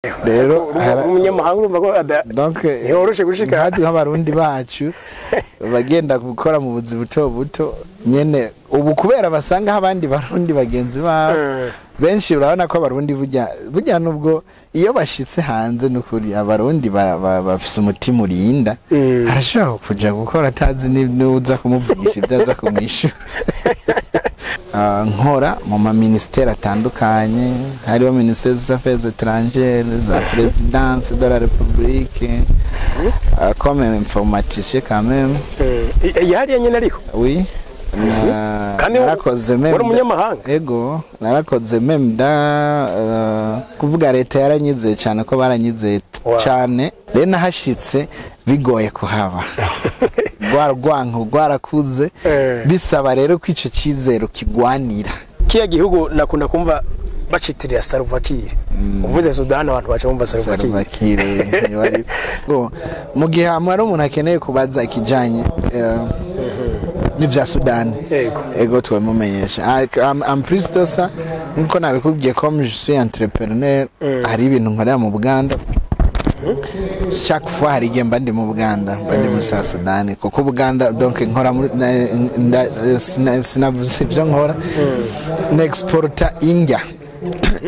Rero umunyamahanga urumva ko donc ntiworoshe gushika nkatwe nk'abarundi bacu bagenda gukora mu buzi buto buto nyene ubu kubera basanga abandi barundi bagenzi babo benshi. Urabona ko abarundi burya burya nubwo iyo bashitse hanze, nukuri abarundi bafise umutima urinda. Arashobora kuja gukora atazi n'uza kumuvugisha ibyo aza kumwishyura. Nkora mu ma ministère atandukanye, hariho ministère des affaires étrangères, za présidence de la république, comme informaticien quand même. Yahariya nyene ariko? Oui. Kandi narakoze même wari umunyamahanga? Ego, narakoze même da kuvuga leta yaranyizeye cyane, ko baranyizeye cyane. Rero nahashitse bigoye kuhaba, rwa rwanko rwarakuze, bisaba rero ko ico cyizero kigwanira. Kiya gihugu nakunda kumva bacitirira Salva Kiir. Uvuze Sudan abantu baca bumva Salva Kiir. Salva Kiir niwe. Go mu gihe hamwe ari umuntu akeneye kubaza ikijanye n'ivya Sudani, ego, tubamumenyesha. En plus de ça, nkuko nabikubwiye, comme je suis entrepreneur, hari ibintu nkorera mu Buganda. Chaque fois hari igihe mba ndi mu Buganda, mba ndi muri South Sudan, kuko Buganda donc nkora muri sinavuze ibyo nkora, nexporta indya,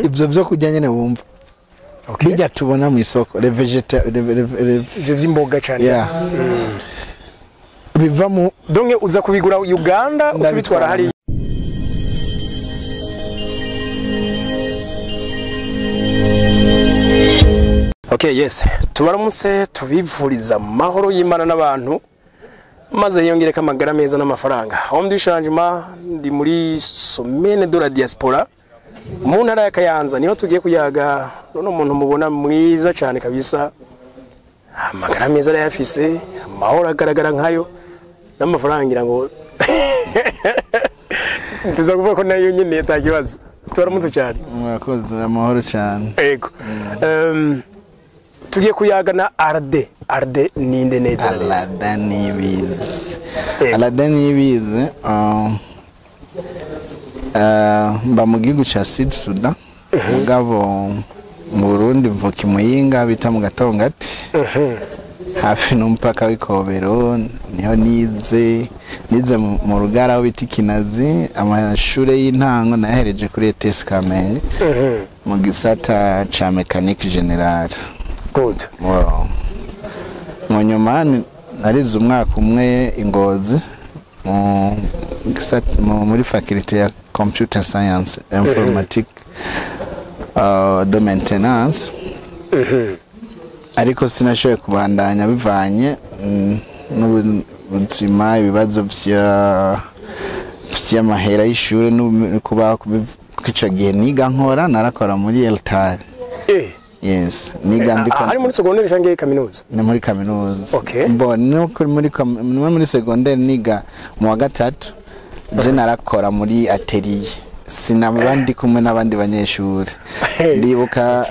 ibyo byo kurya nyene wumva bijya tubona mu isoko, les végéta Ivyo vy'imboga cane? Yeah, biva mu Donc uza kubigura Uganda uca ubitwara hariya? Okay, yes. Tubaramutse, tubivuriza amahoro y'Imana n'abantu, maze yongereka amagara meza n'amafaranga. Homme du changement, ndi muri semaine de la diaspora mu ntara ya Kayanza, niho tugiye kuyaga none umuntu mubona mwiza cyane kabisa. Amagara meza arayafise, amahoro agaragara nkayo, n'amafaranga ngira ngo tuza kuvuga ko nayo nyine atakibazo. Tubaramutse cyane. Murakoze, amahoro cyane. Ego. Tugiye kuyaga na Arde. Arde ninde neza na neza? Alada Niyibizi. Yego. Alada Niyibizi, mba mu gihugu ca Sud Sudan, mugabo mu Burundi mvuka i Muyinga bita mu Gatongati, hafi n'umupaka w'Ikobero. Niho nize mu Rugara aho bita Ikinazi. Amashure y'intango nayahereje kuri ETS Kamenge mu gisata ca mécanique générale. Good. Wow. Mu nyuma narize umwaka umwe i Ngozi mu muri faculté ya computer science informatique de maintenance, ariko sinashoboye kubandanya bivanye n'ubuzima, ibibazo vy'amahera y'ishure no kubaho. Kuko ico gihe niga nkora, narakora muri Eltar. Yes, niga ndiko Hari muri secondaire cyangwa kaminuza? Ni muri kaminuza. Okay. Bo no muri secondaire niga mu wa gatatu, je narakora muri atelier, sinaba ndi kumwe n'abandi banyeshuri. Ndibuka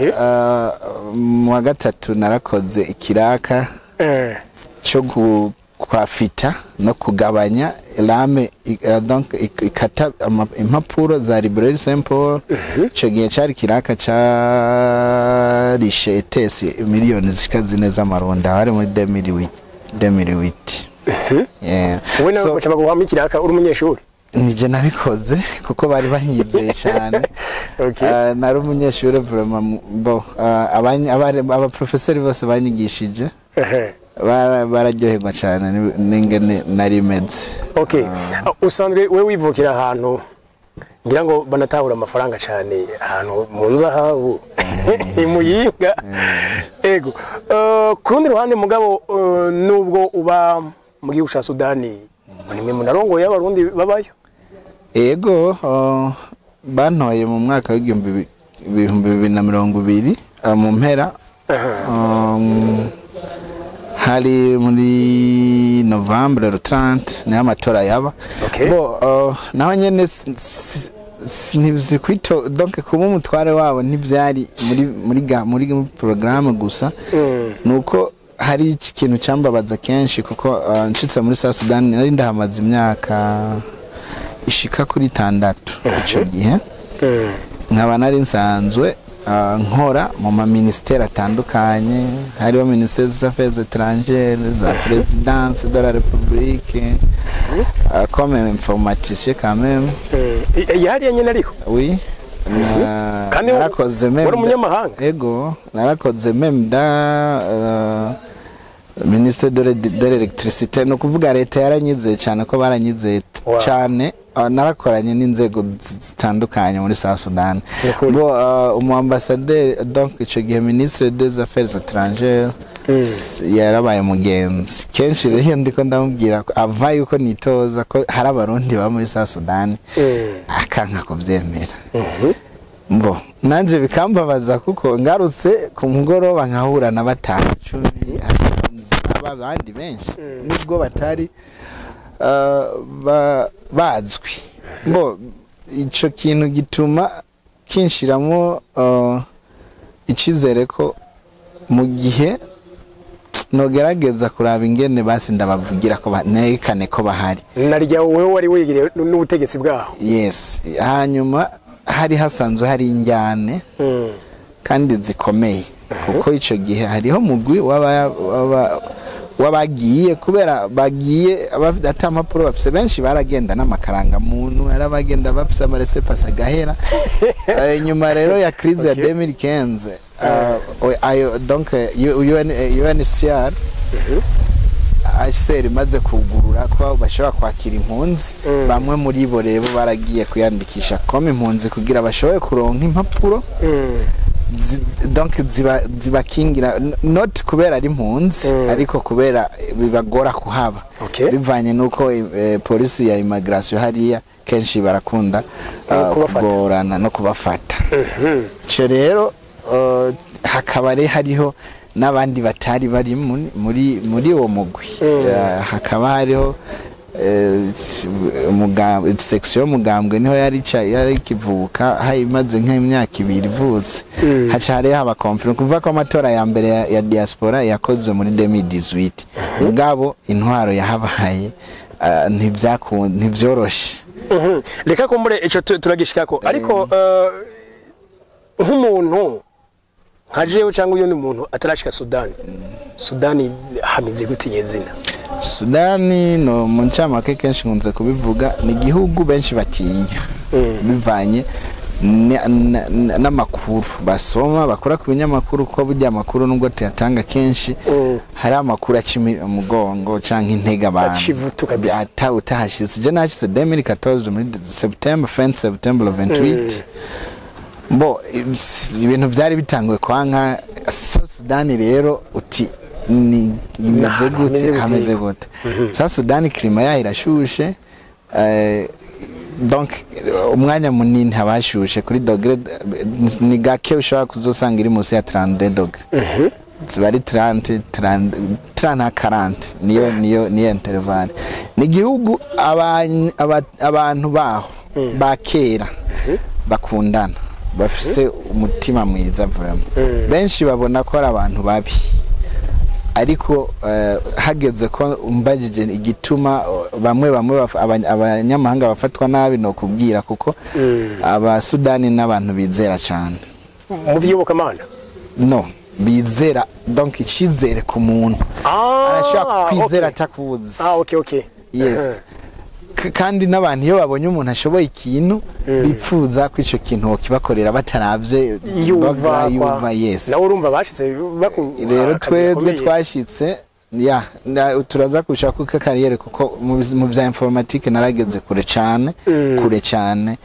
mu wa gatatu narakoze ikiraka cyo kwafita no kugabanya lame, donc ikata impapuro za Librairie Saint Paul. Ico gihe cari kiraka carishe ETS miliyoni zishika 4 z'amarundi, aho ari muri 2008, 2008. Yeah. Wowe nawe So, baca baguhamo ikiraka uri umunyeshuri? Nije nabikoze kuko bari banyizeye cyane. Nari umunyeshuri vraiment. Bo abaprofeseri bose banyigishije bararyoherwa cyane n'ingene nari meze. Okay. Usanzwe we wivukira ahantu ngira ngo banatahura amafaranga cyane, ahantu mu nzahabu i Muyinga. Ego. Ku rundi ruhande mugabo, nubwo uba mu gihugu ca Sudani, ngo nimwe munarongoye abarundi babayo? Ego, bantoye mu mwaka w'2020, mu mpera, hari muri novembre le 30 niho amatora yaba. Bo naho nyene ntibizi kwito, donc kuba umutware wabo ntibyari muri programme gusa. Nuko hari ikintu cyambabaza kenshi, kuko nshitse muri South Sudan nari ndahamaze imyaka ishika kuri 6 ico gihe, nkaba nari nsanzwe Nkora mu ma ministère atandukanye, hariho ministère des Affaires étrangères, za présidence de la République, comme informaticien quand même. Yahariya nyine ariko? Oui. Kandi narakoze même wari umunyamahanga? Ego, narakoze même dans ministère de l'électricité. Ni ukuvuga leta yaranyizeye cyane, ko baranyizeye cyane. Narakoranye n'inzego zitandukanye muri South Sudan. Nukuri. Bo umu ambassadeur, donc ico gihe ministre des Affaires étrangères, yarabaye mugenzi. Kenshi rero iyo ndiko ndamubwira ko ava yuko nitoza, ko hari Abarundi baba muri South Sudan, akanka kuvyemera. Bo nanje bikambabaza, kuko ngarutse ku mugoroba nkahura na batanu, 10, aba abandi benshi nubwo batari bazwi. Bo ico kintu gituma kinshiramo icizere ko mu gihe nogerageza kuraba ingene basi ndabavugira ko nerekane ko bahari. Narya wowe wari wegereye n'ubutegetsi bwaho. Yes. Hanyuma hari hasanzwe hari injyane kandi zikomeye, kuko ico gihe hariho mugwi w'abagiye, kubera bagiye ata mpapuro bafise. Benshi baragenda n'amakaranga muntu, hari abagenda bafise ama laissez-passer agahera. Inyuma rero ya crise ya 2015, ayo donc UN, UNHCR, HCR imaze kugurura ko bashobora kwakira impunzi, bamwe muri bo rero baragiye kuyandikisha comme impunzi kugira bashobore kuronka impapuro donc zibakingira, not kubera ari impunzi, ariko kubera bibagora kuhaba, bivanye nuko polisi ya immigration hariya kenshi barakunda kubafata. Kugorana no kubafata. Ico rero hakaba rero hariho n'abandi batari bari muri uwo mugwi. Hakaba hariho section y'umugambwe niho yari ikivuka, hayimaze nk'imyaka 2 ivutse. Haca hariho haba conflit, kuvuga ko amatora ya mbere ya diaspora yakozwe muri 2018, mugabo intwaro yahabaye ntibyoroshe. Reka kumbure ico turagishikako, ariko nk'umuntu nka jewe cyangwa uyundi muntu atarashika Sudani, Sudani hameze gute nyezina? Sudani, no mu ncamake, kenshi nkunze kubivuga, ni igihugu benshi batinya bivanye n'amakuru basoma bakora ku binyamakuru, ko burya amakuru nubwo tuyatanga kenshi, hari amakuru aca umugongo canke intege abantu. Aca ivutu kabisa. Ata utahashitse. Je nahashitse 2014 muri September, fin September 28. Bo ibintu byari bitanguye kwanka. South Sudan rero uti ni imeze Nah, gute? Hameze gute? Hameze gute South Sudan? Climat yaho irashushe, donc umwanya munini haba hashushe kuri degré, ni gake ushobora kuzosanga iri munsi ya 32 degré. Ziba ari 30, 30, 30 na 40, niyo intervalle. Ni igihugu abantu baho ba kera bakundana, bafise umutima mwiza vraiment. Benshi babona ko ari abantu babi, ariko hageze ko umbajije igituma bamwe bamwe abanyamahanga bafatwa nabi, no kubwira kuko Abasudani n'abantu bizera cyane. Mu by'iyobokamana? No bizera, donc icyizere ku muntu, arashobora kwizera atakuzi. Ah, okay. Yes. Kandi n'abantu iyo babonye umuntu ashoboye ikintu, bipfuza ko ico kintu wokibakorera bataravye yuva bavuga yuva, yes. Nawe urumva bashitse baku Rero akazi twebwe gakomeye. twashitse ya turaza kushaka kuko carrière, kuko mu vya informatique narageze kure cane, kure cane.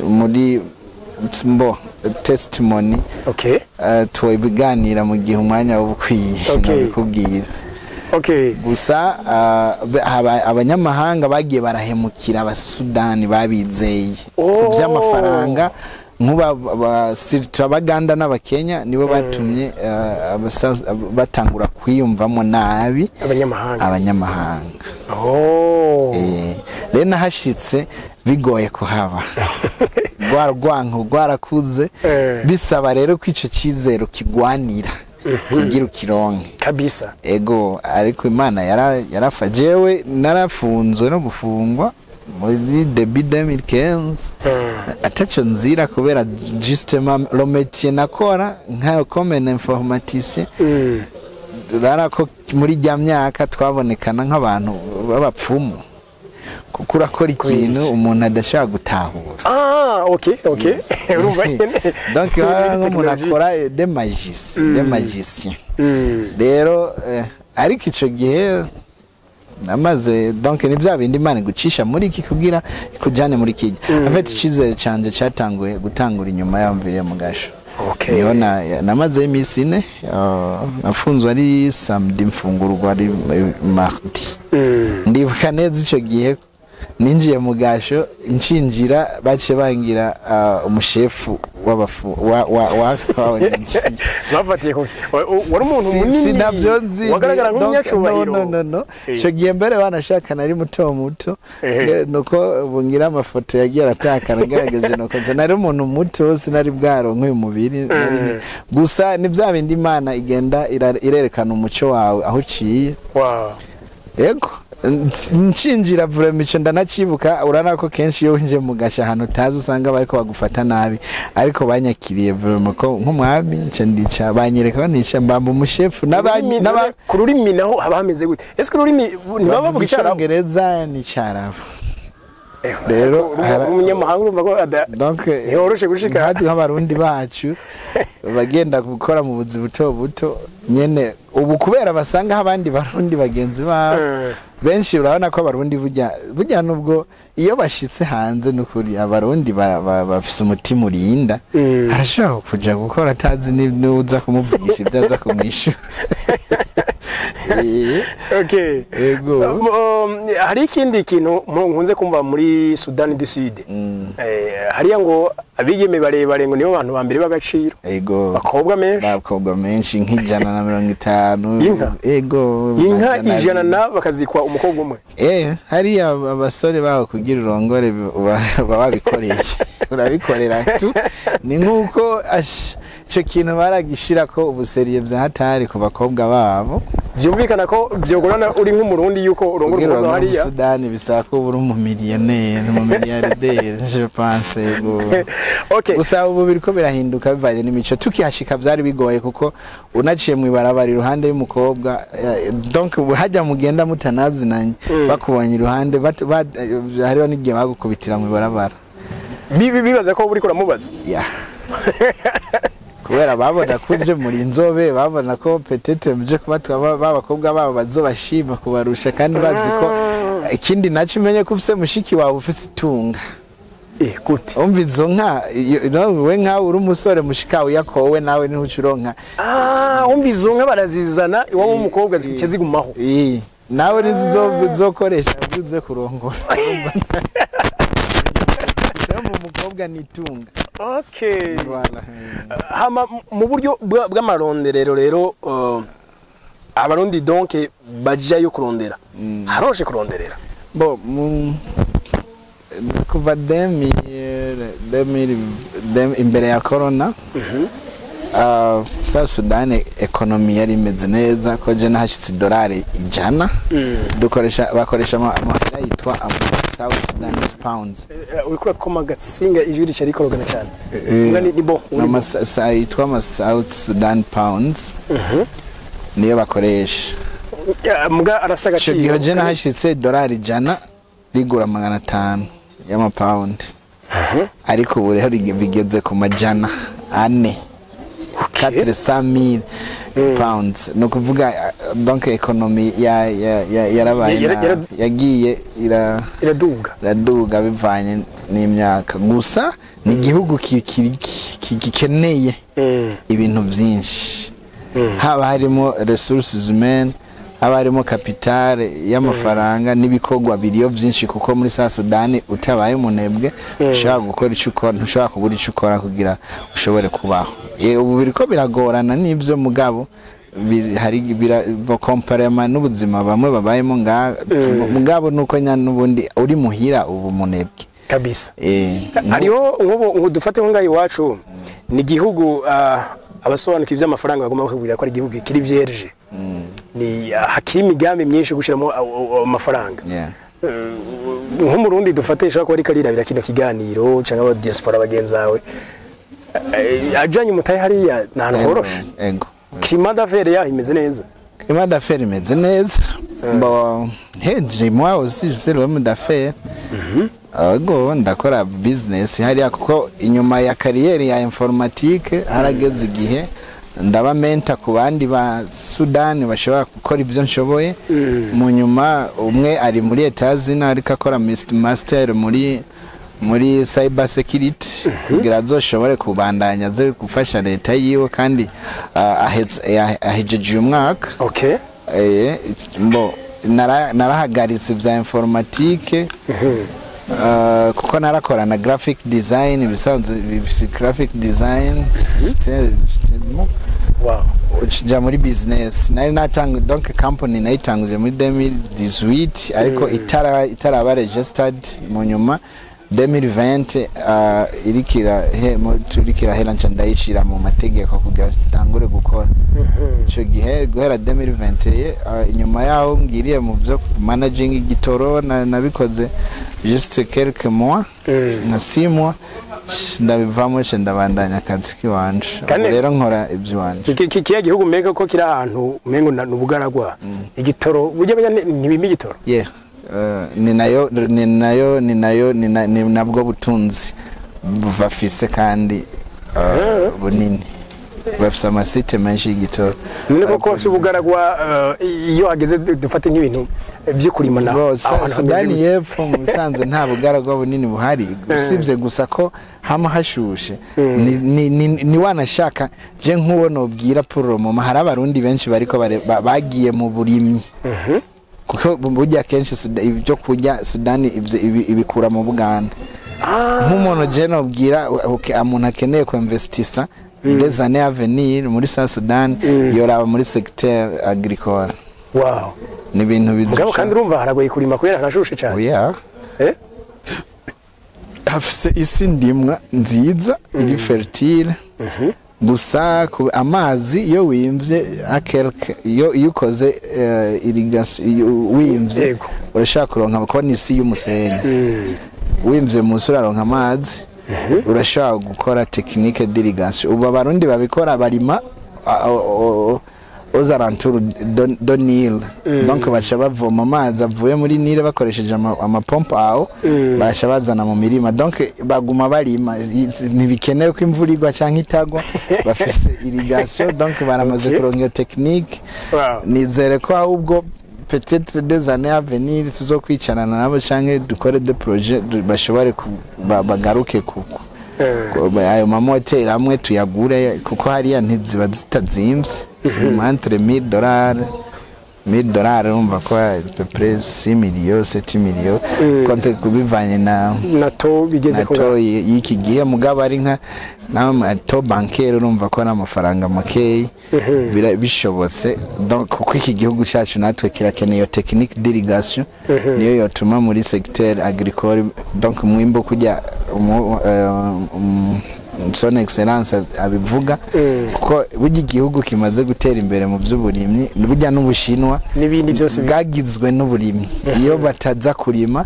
Muri mbo testimony, tubiganira mu gihe umwanya waba ukwiye, nabikubwira. Gusa abanyamahanga bagiye barahemukira Abasudani babizeye ku by'amafaranga, nk'uba surtout Abaganda n'Abakenya nibo batumye batangura kwiyumvamo nabi abanyamahanga. Abanyamahanga. Oh. Rero nahashitse bigoye kuhaba, rwa rwanko rwarakuze, bisaba rero ko ico cizero kigwanira kugira ukironke. Kabisa. Ego, ariko Imana yarafa. Jewe narafunzwe no gufungwa. muri début 2015 ataco nzira, kubera justement le métier nakora nka comme un informaticien, urabona ko muri rya myaka twabonekana nk'abantu b'abapfumu, kuko urakora ikintu umuntu adashobora gutahura. Ah, ok, urumva nyene. Donc hari nk'umuntu Technologie. akora des magies, des magiciens. Rero ariko ico gihe namaze, donc ni bya bindi Imana igucisha muri iki kugira ikujane muri kijya. En fait, icizere canje cyatanguye gutangura inyuma yamviriye mu gasho. Niho namazeyo iminsi 4. Nafunzwe ari samedi, mfungurwa ari mardi. Ndibuka neza ico gihe ninjiye mu gasho, ncinjira baciye bangira umushefu w'abafu wa ninjiye. Bafatiye ku wari umuntu munini Sinavyo nzi. wagaragara nk'umunyacubahiro. No. Ico gihe mbere banashaka nari muto muto. Nuko ubu ngira amafoto yagiye aratakara, ngerageje nuko nza nari umuntu muto, sinari bwaronke uyu mubiri. Gusa ni bya bindi Imana igenda irerekana umuco wawe aho uciye. Yego, ncinjira vraiment ico ndanacibuka. Urabona ko kenshi iyo winjiye mu gasha ahantu utazi usanga bariko bagufata nabi, ariko banyakiriye vraiment ko nk'umwami. Nca ndica banyereka ko nica mbamba umushefu Ku rurimi naho haba hameze gute? Ese ururimi ntibaba bavuga Icyarabu? Icyongereza n'Icyarabu. Rero Umunyamahanga urumva ko donc ntiworoshe gushika. Nkatwe nk'Abarundi bacu bagenda gukora mu buzi buto buto nyene ubu, kubera basanga abandi Barundi bagenzi babo benshi, urabona ko Abarundi burya burya nubwo iyo bashitse hanze, nukuri Abarundi bafise umutima urinda. Arashobora kuja gukora atazi n'uza kumuvugisha ibyo aza kumwishyura. Yego. Hari ikindi kintu nkunze kumva muri Sudani du Sud. Hariya ngo abigeme barebare ngo nibo bantu ba mbere b'agaciro. Ego. Bakobwa menshi. Bakobwa menshi nk'150. Inka? Ego. Inka 200. 100 na bakazikwa umukobwa umwe. Hariya abasore baho kugira urongore uba wabikoreye, urabikorera tu. Ni nkuko ico kintu baragishira ko ubuseriye bya hatari ku bakobwa babo. Byumvikana ko byogorana uri nk'Umurundi yuko urongora Kugira umukobwa urongore mu hariya. Sudani bisaba ko uba uri umumiliyoneri, umumiliyarderi, je pense, yego. Gusa ubu biriko birahinduka bivanye n'imico. Tukihashika byari bigoye, kuko unaciye mu ibarabara iruhande y'umukobwa, donc ubu hajya mugenda mutanazinanye, bakubonye iruhande hariho n'igihe bagukubitira mu ibarabara. Bibaza ko uriko uramubaza. Ya, kubera babona ko uje muri inzobe, babona ko peut-être muje kuba babakobwa babo bazobashima kubarusha, kandi bazi ko ikindi naco umenye ko ufise mushiki wawe ufise itunga. Gute? Umva, izo nka we nkawe uri umusore, mushikawe yakowe nawe niho uca uronka. Ah, umva, izo nka barazizana iwabo w'umukobwa zikica zigumaho. Nawe nizo uzokoresha uze kurongora. Sema umukobwa ni itunga. Voilà. Hama mu buryo bw'amaronderero rero, Abarundi donc bajayo kurondera, haroshe kuronderera? Bo mu kuva 2000 2000 imbere ya corona, South Sudan économie yari imeze neza, ko je nahashitse idolari 100. Dukoresha, bakoresha amahera yitwa South Sudanese pounds. Uriko urakoma agatsinga, ijwi rica rikorogana cyane. Mbwa ni bo uri bo. Yitwa ama South Sudan pounds niyo bakoresha. Ya, mbwa arafise Ico agaciro. gihe je nahashitse idolari 100 rigura 500 y'amapawundi, ariko ubu rero bigeze ku 400, 400,000 pounds. Ni ukuvuga donc économie yarabaye yagiye ira iraduga. Iraduga bivanye n'imyaka. Gusa ni igihugu gikeneye ibintu byinshi, haba harimo ressources humaines, haba harimo capital y'amafaranga n'ibikorwa biriyo byinshi, kuko muri South Sudan utabaye umunebwe ushobora gukora icyo ukora, ntushobora kubura icyo ukora kugira ushobore kubaho. Ubu biriko biragorana n'ibyo, mugabo hari comparement n'ubuzima bamwe babayemo ngaha, mugabo nuko nyine n'ubundi uri muhira ubu munebwe. Kabisa. Hariho nk'ubu ngo dufate nko ngaha iwacu, ni igihugu abasobanukiwe iby'amafaranga bagomba bakubwira ko ari igihugu kiri vierge, ni hakiri imigambi myinshi yo gushyiramo amafaranga. Nk'umurundi dufatisha ko ariko arirabira kino kiganiro canke aba diaspora bagenzi bawe, ajanye umutahe hariya ni ahantu horoshe? Ego. Climat d'affaires yaho imeze neza? Climat d'affaires imeze neza. Bon, heje moi aussi je suis l'homme d'affaires. Ego, ndakora business hariya kuko inyuma ya carrière ya informatique harageze igihe ndaba mentor ku bandi ba Sudani bashobora gukora ibyo nshoboye. Mu nyuma umwe ari muri Etats-Unis ariko akora master muri cyber security kugira azoshobore kubandanya aze gufasha leta yiwe, kandi ahejeje uyu mwaka. Bo narahagaritse ibya informatique kuko narakora na graphic design ibisanzwe, graphic design c'était bon. Nja muri business nari natanga, donc company nayitanguje muri 2018 ariko itaraba registered. Mu nyuma 2020 irikira he turikira hera nca ndayishira mu mategeko kugira ntangure gukora. Ico gihe guhera 2021, inyuma yaho ngiriye mu byo managing igitoro nabikoze juste quelques mois, nka 6 mois, ndabivamo nca ndabandanya akazi kiwanje. Kandi Ubu rero nkora iby'iwanje. Kiriya gihugu mbega ko kiri ahantu umengo ni ubugaragwa, igitoro burya benya ntibimba igitoro? Yeah. Ni nayo ni nabwo butunzi bafise kandi bunini. Bafise ama sites menshi y'igitoro. None koko bafite ubugaragwa, iyo hageze dufate nk'ibintu vyo kurima naho Bo, aho hantu hameze Sudani gute? y'Epfo mu bisanzwe nta bugaragwa bunini buhari, usibye gusa ko hama hashushe. Ni wanashaka je nk'uwo nobwira pour le moment, hari abarundi benshi bariko bagiye mu burimyi kuko burya kenshi ibyo kurya Sudani ibikura mu Buganda. Nk'umuntu je nobwira, okay, umuntu akeneye ku investisa des années à venir muri South Sudan, yoraba muri secteur agricole. Ni ibintu Mugabo bidufasha. kandi urumva haragoye kurima kubera harashushe cyane. Oya. Eh? Hafise isi ndimwa nziza iri fertile, gusa amazi iyo wimvye akelke, iyo ukoze irrigation, iyo wimvye urashaka kuronka, kuko ni isi y'umusenyi, wimvye munsi uraronka amazi, urashobora gukora technique d'irrigation. Ubu abarundi babikora barima aux alentours de Nil, donc baca bavoma amazi avuye muri Nil bakoresheje amapompe aho, baca bazana mu mirima, donc baguma barima. Ntibikenewe ko imvura igwa canke itagwa, bafise irrigation, donc baramaze kuronka iyo technique. Nizere ko ahubwo peut-être des années à venir tuzokwicarana nabo canke dukore des projets bashobore bagaruke kuko ayo mamoteri amwe tuyagure, kuko hariya ntiziba zitazimvye, ziri entre $1000, $1000, urumva ko à peu près 6 millions, 7 millions, compte kubivanye na na taux bigeze na ko taux y'iki gihe. Mugabo ari nka n'ama taux bancaire, urumva ko ari amafaranga makeyi. Bishobotse donc, kuko iki gihugu cyacu natwe kirakeneye iyo technique d'irrigation, niyo yotuma muri secteur agricole, donc umwimbo kujya son excellence abivuga, kuko burya igihugu kimaze gutera imbere mu by'uburimyi, burya n'Ubushinwa n'ibindi byose bwagizwe n'uburimyi. Iyo bataza kurima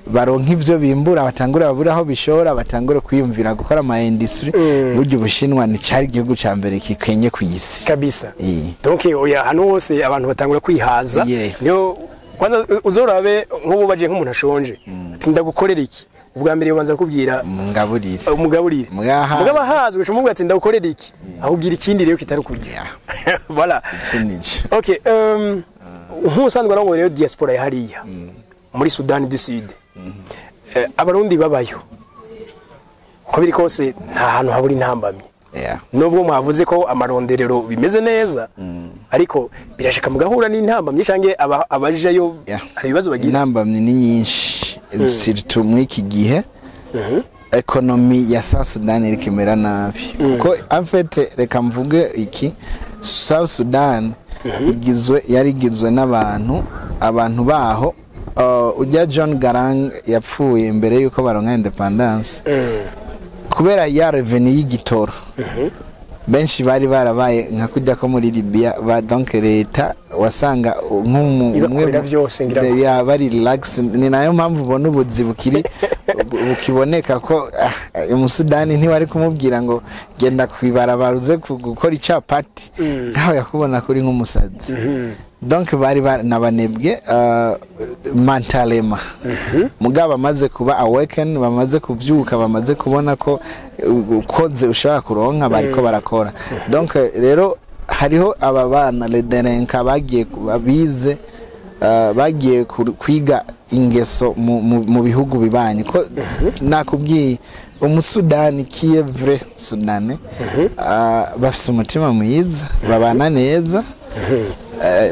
baronka ibyo bimbura, batangura babura aho bishora, batangura kwiyumvira gukora ama industry, burya Ubushinwa ni cari igihugu ca mbere kikenye ku isi. Kabisa. Donc oya, hano hose abantu batangura kwihaza. Niyo kwanza uzorabe nk'ubu baje nk'umuntu ashonje ati: "Ndagukorera iki?" Ubwa mbere ubanza kubwira Ngaburire. Umugaburire. Mwaha. Mugabo ahazwe uca ati: "Ndagukorera iki?" Ahubwira ikindi rero kitari kurya. Voilà. Ico nico. Okay, nk'usanzwe arongoye rero diaspora ya hariya muri Sudan du Sud, abarundi babayo, uko biri kose nta hantu habura intambamyi, nubwo mwavuze ko amaronderero bimeze neza, ariko birashika mugahura n'intambamyi canke abajayo hari ibibazo bagira? Intambamyi ni nyinshi, surtout muri iki gihe économie ya South Sudan iriko imera nabi, kuko en fait reka mvuge iki: South Sudan igizwe, yari igizwe n'abantu, abantu baho, ujya John Garang yapfuye imbere yuko baronka independence, kubera ya revenu y'igitoro benshi bari barabaye nka kujya ko muri Libya ba, donc leta Wasanga Ibakorera vyose ngira ngo. Ya, bari relax. Ni nayo mpamvu ubona ubuzi bukiri bukiboneka ko umusudani ntiwari kumubwira ngo genda kwibarabara uze gukora icapati, nkaho yakubona kuri nk'umusazi. Donc bari nabanebwe mentalement. Mugabo bamaze kuba awaken, bamaze kuvyuka, bamaze kubona ko ukoze ushobora kuronka, bariko barakora. Donc rero hariho aba bana les délinquants bagiye bize, bagiye kwiga ingeso mu bihugu bibanyi, ko nakubwiye umusudani qui est vrai soudanais, bafise umutima mwiza, babana neza.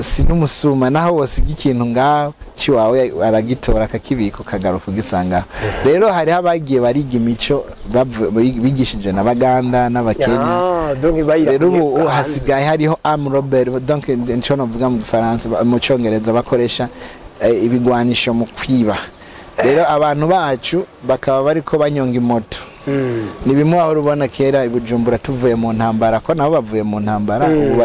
Si n'umusuma, naho wosiga ikintu ngaho ciwawe aragitora akakibika, ukagaruka ugisangaho. Rero hariho abagiye bariga imico bigishije n'Abaganda n'Abakenya. Ah, donc bayira. Rero ubu hasigaye hariho armed robbery. Donc nico novuga mu Gifaransa, mu Congereza bakoresha ibigwanisho mu kwiba. Rero abantu bacu bakaba bariko banyonga imoto. Ni bimwe wahora ubona kera i Bujumbura tuvuye mu ntambara, ko nabo bavuye mu ntambara. Ubu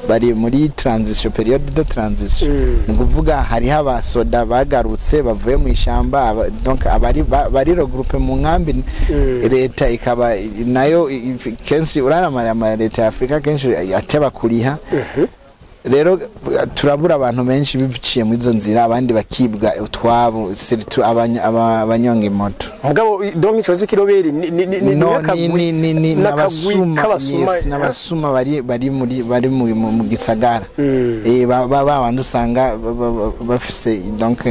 bari muri transition, période de transition. Ni ukuvuga hariho abasoda bagarutse bavuye mu ishyamba, donc abari bari regroupé mu nkambi. Leta ikaba nayo kenshi uranamara ama leta ya Afurika kenshi ateba kuriha. Rero turabura abantu benshi biciye muri izo nzira, abandi bakibwa utwabo, surtout abanyonga imoto. Mugabo donc ico z'ikiroberi ni No, n'akagwi ni n'akagwi n'abasuma. K'abasuma. Yes, n'abasuma bari muri bari mu gisagara. Ba bandi usanga bafise donc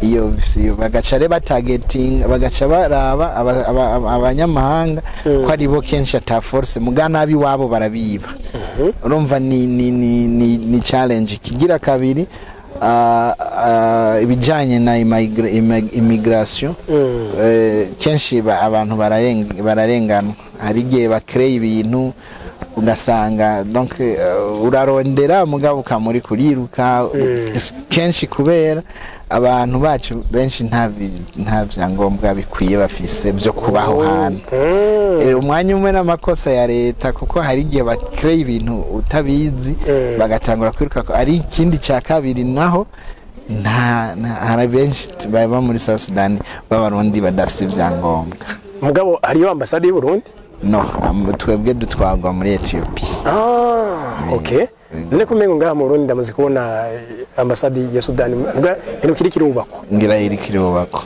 iyo bagaca rero batargeting, bagaca baraba abanyamahanga ko ari bo kenshi ata force muga nabi wabo barabiba. Urumva ni challenge. Kigira kabiri, ibijanye na immigration, kenshi abantu bararenganwa. Hari igihe bakreye ibintu ugasanga donc urarondera mugabo ukamuri kuriruka kenshi, kubera abantu bacu benshi nta vyangombwa bikwiye bafise byo kubaho hantu. Umwanya umwe n'amakosa ya leta, kuko hari igihe bakreye ibintu utabizi, bagatangura kwiruka ari ikindi cya kabiri. Naho nta hari benshi baba muri South Sudan b'Abarundi badafise ibyangombwa. Mugabo hariyo ambasade y'u Burundi? No, twebwe dutwagwa muri Ethiopia. Ah, okay. None kumengo ngaha mu Burundi ndamaze kubona ambasade ya Sudani, mbwa ntikiri kirubakwa? Ngira iri kirubakwa.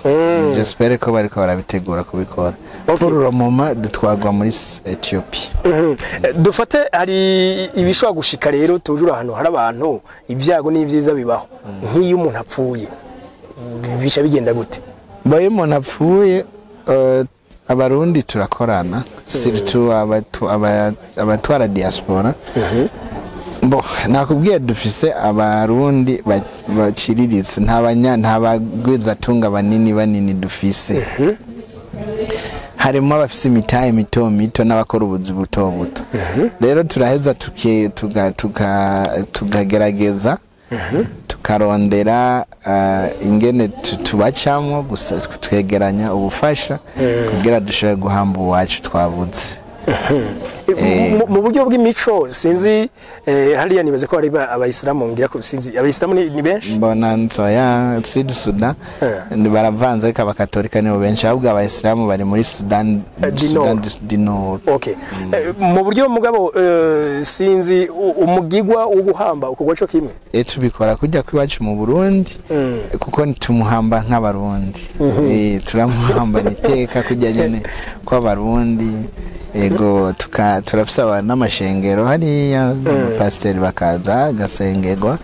J'espère ko bariko barabitegura kubikora. Pour le moment dutwagwa muri Ethiopia. Dufate hari ibishobora gushika rero, tujura ahantu hari abantu, ibyago n'ibyiza bibaho. Nk'iyo umuntu apfuye bica bigenda gute? Bo, iyo umuntu apfuye, Abarundi turakorana, surtout abatwara diaspora. Bo nakubwiye dufise Abarundi baciriritse, nta bagwizatunga banini banini dufise. Harimo abafise imitahe mito mito n'abakora ubuzi buto buto. Rero turaheza tukagerageza tukarondera ingene tubacamo gusa twegeranya ubufasha kugira dushobore guhamba uwacu twabuze. Mu buryo bw'imico sinzi, hariya nibaze ko hari abayisilamu, ngira ko sinzi, abayisilamu ni benshi. Mbona nsoya Sud Sudan baravanze, ariko Abakatolika nibo benshi, ahubwo Abayisilamu bari muri Sudan du Sudan Nord. du Nord. Okay. Mu buryo mugabo sinzi umugigwa wo guhamba ukugwa co kimwe? Tubikora kujya kwiwacu mu Burundi, kuko tumuhamba nk'Abarundi. Turamuhamba iteka kujya nyene kw'Abarundi. Ego, turafise n'amashengero hariya, abapasiteri bakaza agasengerwa.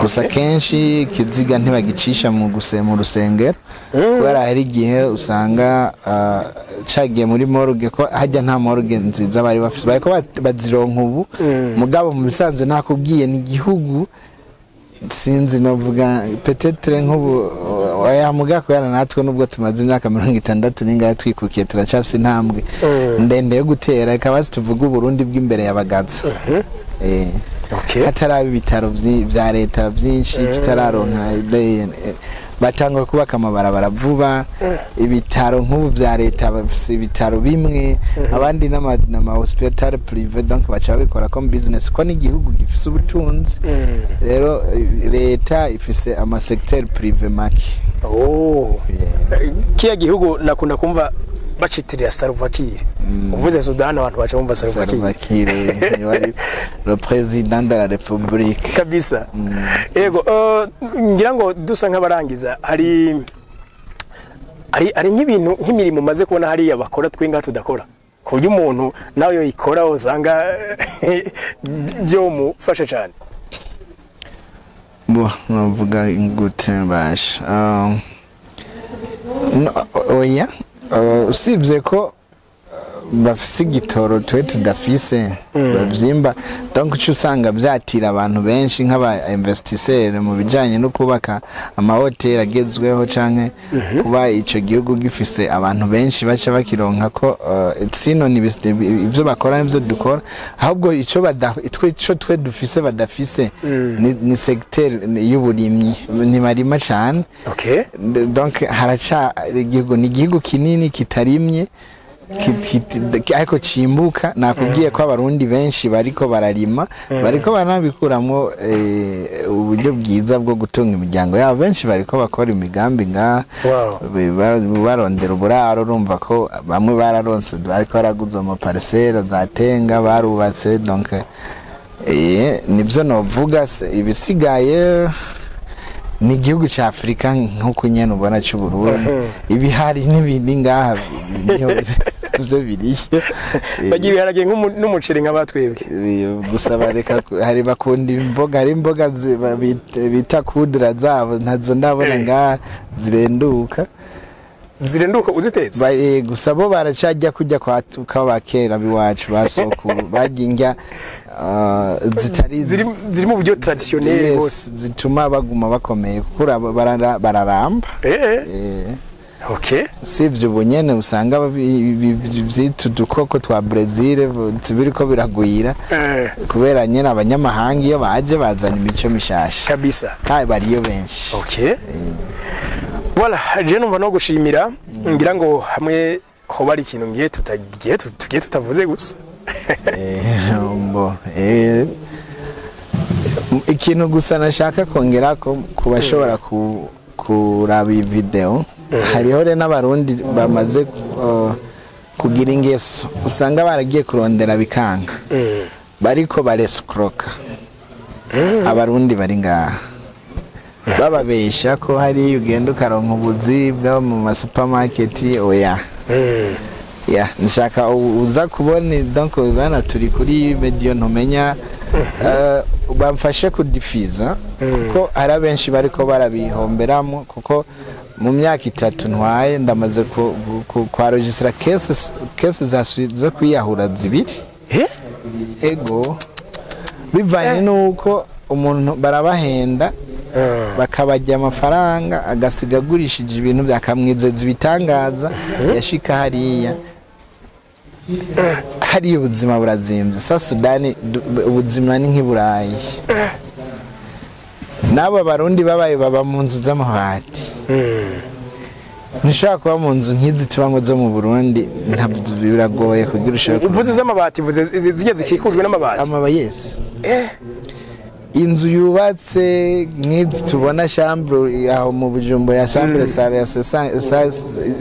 Gusa kenshi ikiziga ntibagicisha mu rusengero, kubera hari igihe usanga cagiye muri morgue, ko hajya nta morgue nziza bari bafise, bariko bazironka ubu. Mugabo mu bisanzwe nakubwiye ni igihugu sinzi novuga peut-être nk'ubu oya, muga kubera natwe nubwo tumaze imyaka 60 n'ingahe twikukiye, turacyafise intambwe ndende yo gutera. Ikaba tuvuga Uburundi bw'imbere y'Abagaza, hataraba ibitaro vya leta byinshi, tutararonka Batangwa kubaka amabarabara vuba, ibitaro nk'ubu bya leta bafise ibitaro bimwe, abandi n'ama hospital privé, donc baca babikora comme business, ko n'igihugu gifise ubutunzi. Rero leta ifise ama secteur privé make. Oh. Yeah. Kiya gihugu nakunda kumva bacitirira Salva Kiir. Uvuze Sudan, abantu baca bumva Salva Kiir. Salva Kiir niwe ari le président de la république. Kabisa. Yego, ngira ngo dusa nk'abarangiza, hari nk'ibintu, nk'imirimo maze kubona hariya bakora twe ngaha tudakora, ku buryo umuntu nawe yo ikora usanga byomufasha cyane. Bo navuga gute basha? No, oya, usibye ko bafise igitoro twe tudafise, bavyimba, donc uca usanga vyatira abantu benshi nk'aba investisseur mu bijanye no kubaka amahoteli agezweho, canke kuba ico gihugu gifise abantu benshi baca bakironka ko sino ni ivyo bakora nivyo dukora. Ahubwo ico twe ico twe dufise badafise ni secteur y'uburimyi, ntibarima cane. Donc haraca igihugu, ni igihugu kinini kitarimye, ariko cimbuka. Nakubwiye ko Abarundi benshi bariko bararima, bariko baranabikuramwo uburyo bwiza bwo gutunga imiryango yabo. Benshi bariko bakora imigambi ngaha, barondera uburaro. Urumva ko bamwe bararonse, bariko baraguza ama parcelles za Tenga, barubatse. Donc nibyo novuga. Ibisigaye ni igihugu cya Afurika nk'uko nyene ubona cy'Uburundi, ibihari n'ibindi ngaha niho byo biriyo. Bagira ibiharage n'umuceri nk'abatwebwe. Gusa bareka hari bakunda imboga, hari imboga bita kudura zabo, ntazo ndabona ngaha zirenduka. Zirenduka uzitetse. Gusa bo baracajya kujya kwa kwa kera biwacu basokuru barya indya zitari ziri mu buryo traditionnel. Yes, bose zituma baguma bakomeye, kuko bararamba. Sivyo, ubu nyene usanga vyita udukoko twa Brazil biriko biragwira, kubera nyene abanyamahanga iyo baje bazana imico mishasha. Kandi bariyo benshi. Okay, voilà, je numva no gushimira. Ngira ngo hamwe hoba ari ikintu ngiye tutagiye tugiye tutavuze gusa. Bo, ikintu gusa nashaka kongera ko ku bashobora kuraba iyi video, hariho rero n'Abarundi bamaze kugira ingeso, usanga baragiye kurondera bikanga, bariko baresikoroka Abarundi bari ngaha, bababesha ko hari ugenda ukaronka ubuzi bwo mu masupamaketi. Oya, ya nshaka uza kubona, donc bana turi kuri media, ntumenya, bamfashe kudifiza, kuko hari abenshi bariko barabihomberamo, kuko mu myaka 3 ntwaye ndamaze kwa registra cases zo kwiyahura zibiri. Ego, bivanye nuko umuntu barabahenda, bakabajya amafaranga, agasiga agurishije ibintu, akamwizeza ibitangaza, yashika hariya, hariya ubuzima burazimbye. Sa Sudani ubuzima ni nk'i Burayi. N'abo Barundi babaye baba mu nzu z'amabati. Ntushobora kuba mu nzu nk'izi tubamo zo mu Burundi, ntabwo, biragoye kugira ushobore Uvuze z'amabati, uvuze zijya zikikujwe n'amabati? Amaba, yes. Inzu yubatse nk'izi tubona, chambre aho mu Bujumbura ya chambre, salle ya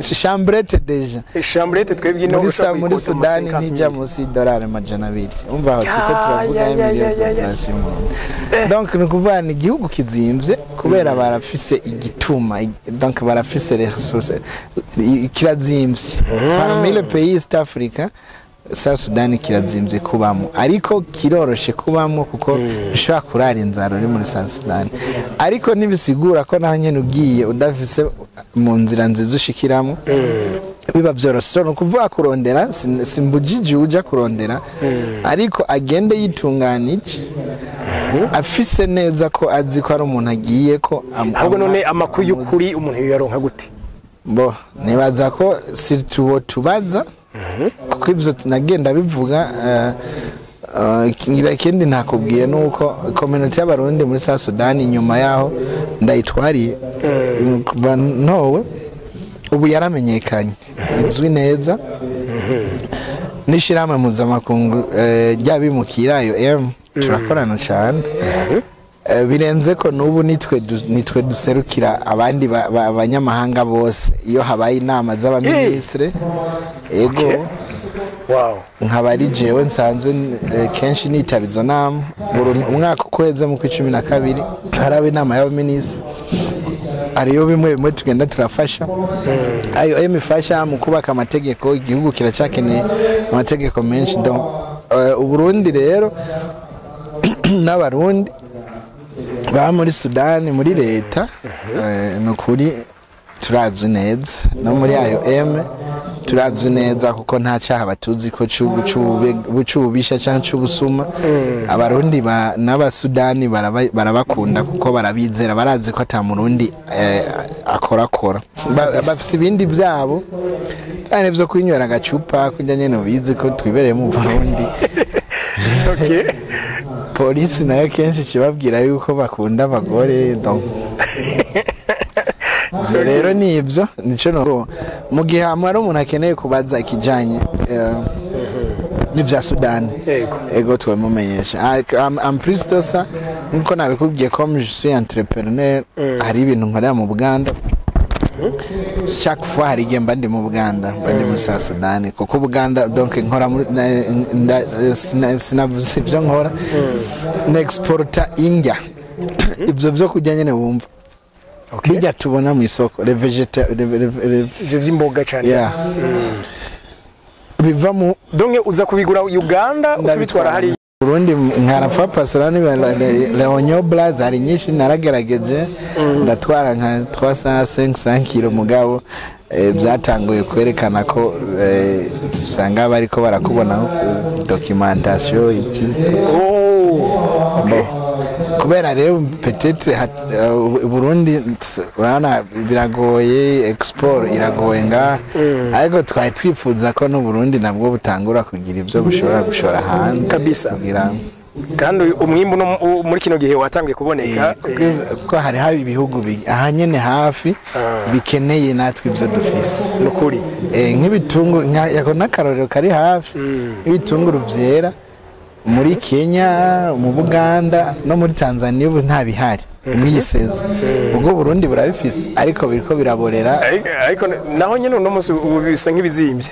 chambrette déjà. Chambrette twebwe ino muri ushobora muri kuyikota mu Sudani 50 ntijya mille. Munsi y'idolari 200. Umva aho turiko turavuga Ya, ya, ya, miliyoni ya, ya. population y'umuntu. Donc ni ukuvuga ni igihugu kizimvye kubera barafise igituma, donc barafise ressources, kirazimvye parmi les pays East Africa. South Sudan kirazimvye kubamo, ariko kiroroshe kubamo, kuko ushobora kurara inzara uri muri South Sudan, ariko ntibisigura ko naho nyene ugiye udafise mu nzira nziza ushikiramo biba vyoroshe. So, ni ukuvuga kurondera, simbujije uja kurondera, ariko agende yitunganije, afise neza ko azi ko ari umuntu agiye ko Ahubwo none amakuru y'ukuri umuntu yoyaronka gute? Bo nibaza ko si tubo tubaza, kuko ibyo nagenda bivuga. Ngira ikindi ntakubwiye nuko community y'Abarundi muri South Sudan, inyuma yaho ndayitwariye, Kuva ntowe ubu yaramenyekanye, izwi neza n'ishirahamwe mpuzamakungu ry'abimukira IOM, turakorana cyane. Birenze ko n'ubu nitwe duserukira abandi abanyamahanga bose iyo habaye inama z'abaminisitiri, ego. Nkaba ari jewe nsanzwe kenshi nitaba izo nama. Buri umwaka ukweze mu kwa 12 haraba inama y'abaminisitiri, hariyo bimwe bimwe tugenda turafasha ayo ifasha mu kubaka amategeko. Igihugu kiracyakeneye amategeko menshi. Donc, Uburundi rero n'Abarundi baba muri Sudani, muri leta, ni ukuri turazwi neza, no muri IOM turazwi neza, kuko nta cyaha batuzi ko c'ububisha cyangwa c'ubusuma. Abarundi n'Abasudani barabakunda kuko barabizera, barazi ko ata Murundi akorakora. Bafise ibindi byabo kandi vyo kwinywera agacupa kurya nyene, ubizi ko twibereye mu Burundi. Polisi nayo kenshi kibabwira yuko bakunda abagore. Donc ibyo rero ni ibyo nico no mu gihe hamwe hari umuntu akeneye kubaza ikijanye n'ibya Sudani, ego, tubamumenyesha. En plus de ça, nkuko nabikubwiye, comme je suis entrepreneur, hari ibintu nkorera mu Buganda. Chaque fois hari igihe mba ndi mu Buganda, mba ndi muri South Sudan, kuko Buganda, donc nkora muri sinavuze ibyo nkora, nexporta indya, ibyo byo kurya nyene wumva, bijya tubona mu isoko, les végéta Ivyo vy'imboga cyane. Yeah, biva mu Donc uza kubigura Uganda, ucubitwara hari Burundi nkarafa pasora ni l'oignon blanc hari nyinshi naragerageje, ndatwara nka 300 500 kilo, mugabo byatanguye kwerekana ko usanga bariko barakubona documentation iki. Oh, okay. Kubera rero peut-être Burundi urabona biragoye, export iragoye nga, ariko twari twifuza ko n'u Burundi nabwo butangura kugira ibyo bushobora gushora hanze kugira Kandi umwimbu no muri kino gihe watangiye kuboneka. Kuko hari haba ibihugu aha nyene hafi bikeneye natwe ibyo dufise. Nukuri. Nk'ibitunguru, yako n'akarorero kari hafi, nk'ibitunguru vyera muri Kenya, mu Buganda no muri Tanzania ubu nta bihari mw'iyi saison. Ubwo Burundi burabifise, ariko biriko biraborera. Ariko naho nyine uno munsi ubu bisa nk'ibizimvye.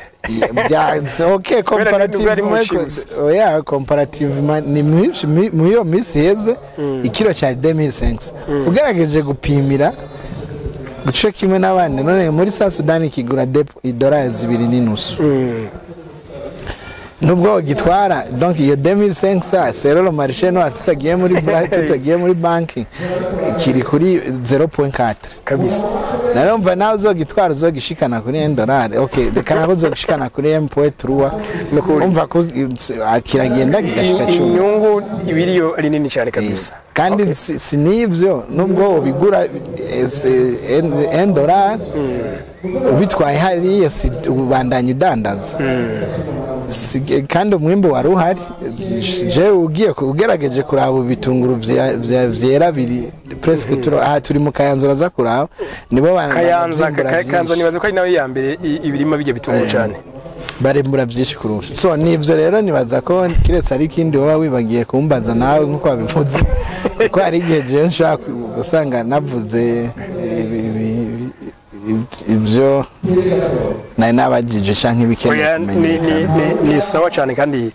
Bya okay. Kubera nibwo ari mu Comparativement, chips. Oya, comparativement ni muri iyo minsi iheze ikiro cya 2500 ugerageje gupimira guce kimwe n'abandi. None muri South Sudan kigura idolari 2.5, nubwo gitwara. Donc iyo 2500, selon le marché noir, tutagiye muri banki, kiri kuri 0.4. Narumva nawe uzogitwara, uzogishikana kuri 1 dollar, okay, reka nawe uzogishikana kuri 1.3. Nukuri. Umva ko kiragenda kigashika 10. Inyungu ibiriyo ari nini cyane kabisa. Kandi si n'ivyo, nubwo ubigura 1 dollar ubitwaye hariya, si ubandanya udandaza. Kandi umwimbu wari uhari. Je ugiye ugerageje kuraba ibitunguru vyera biri presque turo aha turi mu Kayanza, uraza kuraba nibo Kayanza banavyimbura Kayanza vyinshi. Nibaze ko ari nawe ya mbere ibirima bijya bitunguru cyane. Barembura byinshi kurusha. So nibyo rero, nibaza ko kiretse ari ikindi woba wibagiye kumbaza nawe nk'uko wabivuze, kuko hari igihe jewe nshobora gusanga navuze ibyo nari nabajije canke ibikeneye Oya, ni, kumenyekana. Ni sawa cyane, kandi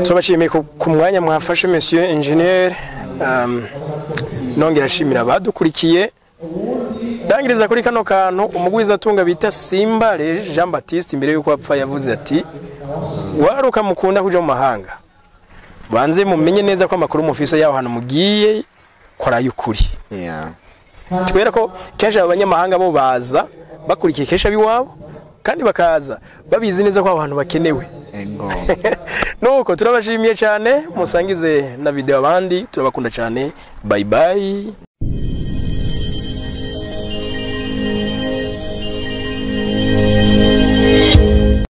turabashimiye ku mwanya mwafashe, monsieur ingénieur. Nongera ashimira abadukurikiye. Ndangiriza kuri kano kantu umugwizatunga bita Simba Jean Baptiste, imbere y'uko apfa, yavuze ati: "Waruka mukunda kuja mu mahanga, banze mumenye neza ko amakuru mufise yaho hantu mugiye ko ari ay'ukuri." Kubera ko kenshi abanyamahanga bo baza bakurikiye kenshi ab'iwabo, kandi bakaza babizi neza ko aho hantu bakenewe. Nuko turabashimiye cyane, musangize na video abandi. Turabakunda cyane, bye bye.